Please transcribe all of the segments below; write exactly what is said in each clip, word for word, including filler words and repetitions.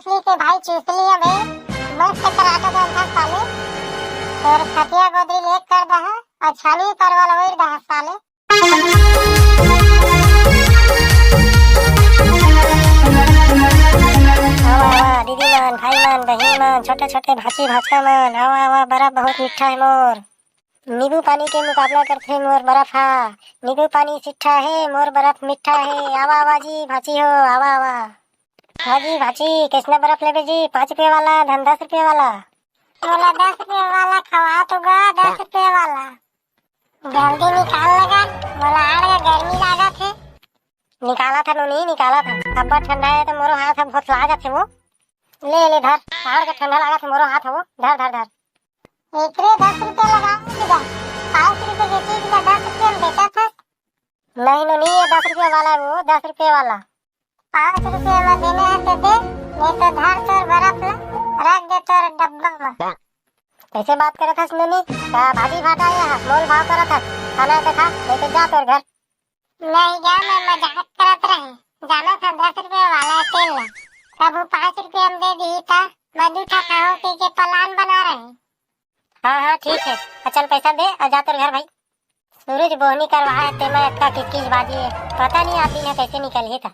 चूसली के भाई चूसली अबे, मस्त कराटा जानथस साले। तोर खटिया गोदरी लेक कर दहा, अउ छानी परवल ओइर दहा साले। आवा, आवा, दीदी मन, भाई मन, बहिनी मन, छोटे-छोटे भांची भांचा मन, आवा, आवा, बर्फ बहुत मीठा हे मोर। नींबू पानी के मुकाबला करथे मोर बर्फ हा। नींबू पानी सिट्ठा हे, मोर बर्फ मीठा हे। आवा, आवा जी, भांची हो, आवा, आवा। हाँ जी, भांची, कइसना बर्फ लेबे जी? पाँच रुपया वाला, धन दस रुपया वाला? मोला दस रुपया वाला खवा तो गा, दस रुपया वाला। जल्दी निकाल लगा, मोला आड़ के गर्मी लागत हे। निकालत हंव नोनी, निकालत हंव। अब्बड़ ठंडा हे त मोरो हाथ ह भोथला जाथे वो। ले, ले धर, आड़ के ठंडा लागत हे मोरो हाथ ह वो। धर, धर, धर। एकरे दस रुपया लगा दीदा। पाँच रुपया के चीज ला दस रुपया में बेचत हस। नहीं नोनी, ये दस रुपया वाला हे वो, दस रुपया वाला। पाँच रुपया में देना हे तो दे, नहीं तो धर तोर बर्फ ला, रख दे तोर डब्बा में। कइसे बात करत हस नोनी? का भाजी भाटा आया है? मोल भाव करत हस? खाना है तो खा, नहीं तो जा तोर घर। नहीं गा, मैं मजाक करत रहें। जानत हस दस रुपया वाला हे तेल ला, कभू पाँच रुपया में दे दिही त मैं दू ठा खाहूं कहिके plan बना रहें। हाँ, हाँ, ठीक हे। अ, चल पैसा दे अउ जा तोर घर भाई। सूरज बोहनी करवाए हे, तेमा अतका किचकिच बाजी हे। पता नहीं आज दिन ह कइसे निकलही त।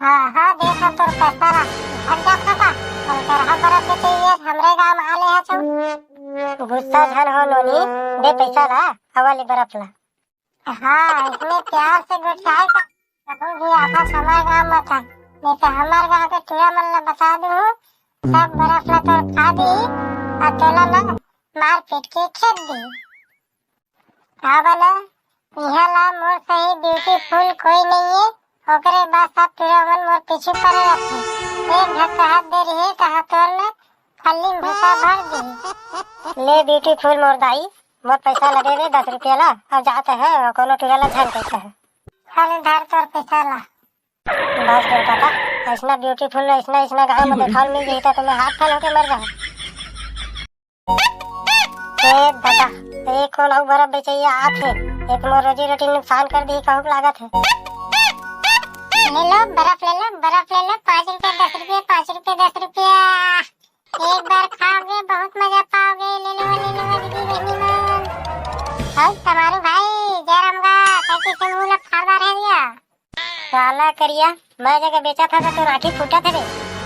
हाँ, हाँ, देख हम तोर पैसा ला। भाग जा खाका। कल करहा बर्फ बेचे ये हमरे गांव में आले हा छौ। गुस्सा झन हो नोनी, दे पैसा ला, हवा ले बर्फ ला। हाँ, इतने प्यार से गोठियाए का, कभू भी आफत हमर गांव मत आ। नहीं तो हमर गांव के टूरा मन ला बता दूं, सब बर्फ ला तोर खा दी, अउ तोला ना मार पीट के खेद दी। का बना, इहाँ ला मोर सही beautiful कोई नहीं है, ओकरे बाद सब टूरा मन मोर पीछू पड़े रहथे। एक झटका हाथ दे रही, कहा तोर ना खल्ली में भूसा भर दी। ले beautiful मोर दाई, मोर पैसा ला दे दे दस रुपया ला, अब जात हे, अउ कोनो टूरा ला झन कहत हे। अरे धर तोर पैसा ला। बस रे दादा, अइसना beautiful, अइसना, अइसना गाँव में देखावल मिल जाही त मैं हाथ फेल होके मर जाहूँ। ए दादा, ए कोन अउ बर्फ बेचइया आत हे, एक मोर रोजी रोटी नुकसान कर दिही कहूँ लागत हे। ले लो, बर्फ ले लो, बर्फ ले लो, पाँच रुपया, दस रुपया, पाँच रुपया, दस रुपया। एक बार खाओगे, बहुत मजा पाओगे। ले लो, ले लो, दीदी बहनी मन। अउ तुम्हारू भाई जयराम गा, कैसे से मुंह ला फाड़ मारे हे भैया। साला करिया, मैं जगह बेचा था तो तोर आँखी फूटा थे बे।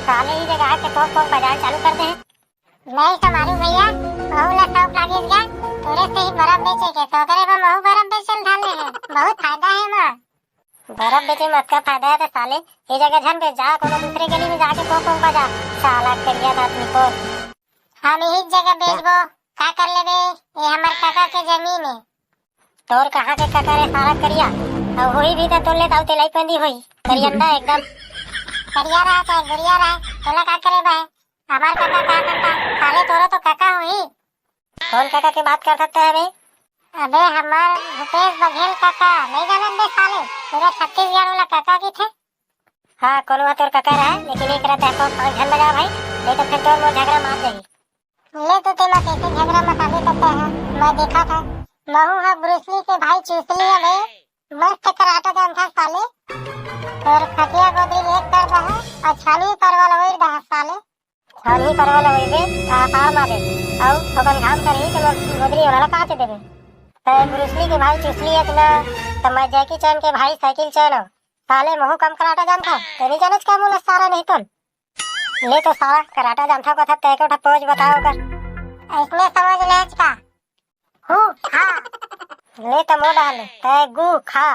साले ही जगह आके पोंक पोंक बजाए चालू कर दे। नहीं तुम्हारू भैया, महू ला शौक लागिस गा, तोरे से ही बर्फ बेचे के, तो करे बा महू बर्फ बेचल धाले है। बहुत फायदा है माँ। बर्फ बेचे में अतका फायदा है तो साले, ये जगह झन बेच जा, कोनो दूसरे गली में जाके पोंक पोंक बजा, साला करिया दांत निपोर। हम यही जगह बेचबो, का कर लेबे? ये हमर काका के जमीन है। तोर कहाँ के काका रे साला करिया? अब होई भी तो तोले ताऊ तेलाई पंदी होई, करियंडा एकदम। करिया रहा चाहे गोरिया रहा, तोला का करे बा? हमर काका का करता? साले तोरो तो काका होई। कौन काका के बात कर सकता है बे? अबे हमर भूपेश बघेल काका, नहीं जानत बे साले, पूरा छत्तीसगढ़ वाला काका की थे। हाँ, कोनो ह तोर काका रहा, लेकिन एक रात ऐसा पाँच घन बजा भाई, नहीं तो फिर तोर मोर झगड़ा मार जाही। ले तो तेला कैसे झगड़ा मसाले करता है, मैं देखा था। महू हा ब्रूसली के भाई चूसली है बे, मस्त कराटा जानता साले। तोर खटिया गोदरी एक कर दहा, और छानी परवाल ओइर दहा साले। छानी परवाल ओइबे, का आसार मारे, और ओकन घाम करही तो मैं गोदरी वाला काट देबे। तै ब्रूसली के भाई चूसली है ना, तो मैं जैकी चैन के भाई साइकिल चैन हूँ। साले महू कम कराटा जानता, तेरी जाने का मुला सारा नहीं तुम। ले तो साला कराटा जानथव कथस, तै एको ठा पोज बताओ कर। ऐसने समझ ले का? हु खा। ले तो मोर डाल, तै गु खा।